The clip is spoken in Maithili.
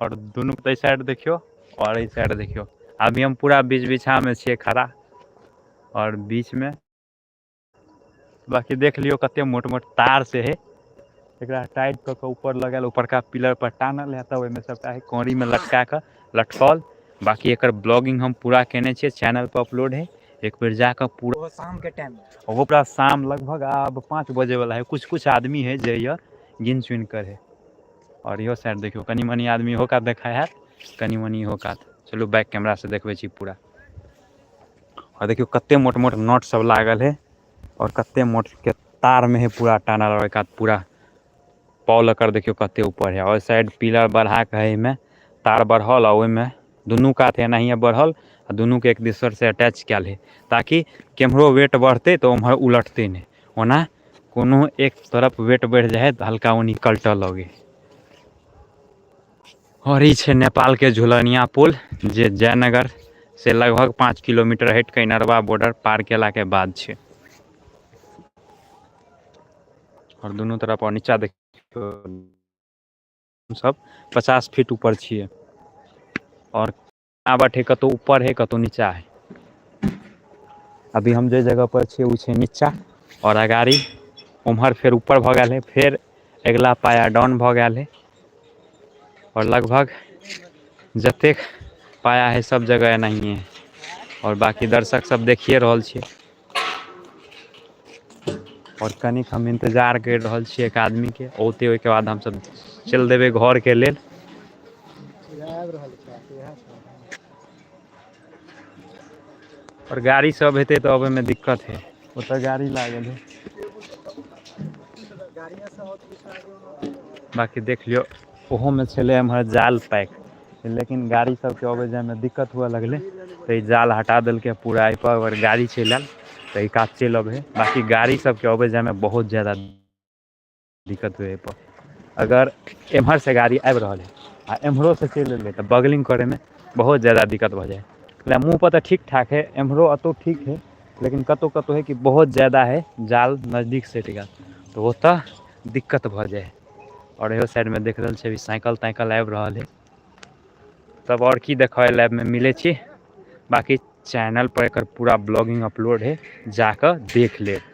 और दुनू एहि साइड देखियौ और एहि साइड देखियौ। अभी हम पूरा बीच बिछा में छियै खड़ा और बीच में बाकी देख लियौ कते मोट मोट तार से है, एकरा टाइट कऽ के ऊपर लगायल ऊपरका पिलर पर टानल है, तब ओहिमे सबटा है कौड़ी में लटका कऽ लटकल। बाकी एकर ब्लॉगिंग हम पूरा केने छियै, चैनल पर अपलोड है, एक बेर जाकऽ पूरा ओहो शाम के टाइम में, ओहो पूरा शाम लगभग आब 5 बजे वाला है। कुछ कुछ आदमी है जे यऽ गिन चुन कर है। और इहो साइड देखियौ कनि मनि आदमी इहो कात देखा हैत, कनि मनि इहो कात। चलू बैक कैमरा से देखबै छी पूरा। और देखियौ कते मोट मोट नट सब लागल है और कते मोट के तार में है पूरा टानल। और एक पूरा पॉल एकर देखियौ कते ऊपर है। और साइड पिलर बढ़ा के है, एहिमे तार बढ़ल और ओहिमे दुनू कात एनाहिए बढ़ल आ दुनू के एक दोसर से अटैच कयल है, ताकि केम्हरो वेट बढ़तै तऽ उम्हर उलटतै नहि। ओना कोनो एक तरफ वेट बढ़ि जाइ है तऽ हल्का ओनी कलटऽ लगे। और ई छै नेपाल के झुलनिया पुल, जे जयनगर से लगभग 5 किलोमीटर हटि कऽ इनरवा बॉर्डर पार केला के बाद छै। और दुनू तरफ और नीचा देखियौ सब 50 फीट ऊपर छियै। और आबट है कतौ ऊपर है कतौ नीचा है। अभी हम जे जगह पर छियै ओ छै नीचा और अगाड़ी उम्हर फेर ऊपर भऽ गेल है, फेर अगिला पाया डाउन भऽ गेल है। और लगभग जतेक पाया है सब जगह एनाहिए है। और बाकी दर्शक सब देखिए रहल छियै। और कनिक हम इंतजार करि रहल छियै एक आदमी के, औते ओहिके बाद हमसब चलि देबै घर के लेल। आबि रहल छै, इएह छै। और गाड़ी सब हेतै तऽ अबै में दिक्कत है, ओतऽ गाड़ी लागल है। बाकी देख लियौ ओहो में छलै एम्हर जाल पैक, लेकिन गाड़ी सबके अबै जाइमे दिक्कत हुअ लगलै तऽ ई जाल हटा देलकै पूरा। एहिपर अगर गाड़ी चलि आयल तऽ ई कात चलि अबै है। बाकी गाड़ी सबके अबै जाइमे बहुत ज्यादा दिक्कत होइ एहिपर। अगर एम्हर से गाड़ी आबि रहल है आ एम्हरो से चलि एलै तऽ बगलिंग करैमे बहुत ज्यादा दिक्कत भऽ जाइ है। मुँह पर तऽ ठीक ठाक है, एम्हरो अतौ ठीक है, लेकिन कतौ कतौ है कि बहुत ज्यादा है जाल नजदीक सटि गेल तऽ ओतऽ दिक्कत भऽ जाइ है। और इहो साइडमे देख रहल छियै अभी साइकिल ताइकल आबि रहल है। तब और की देखबै लाइवमे मिलै छी। बाकी चैनल पर एकर पूरा ब्लॉगिंग अपलोड है, जाकऽ देख लेब।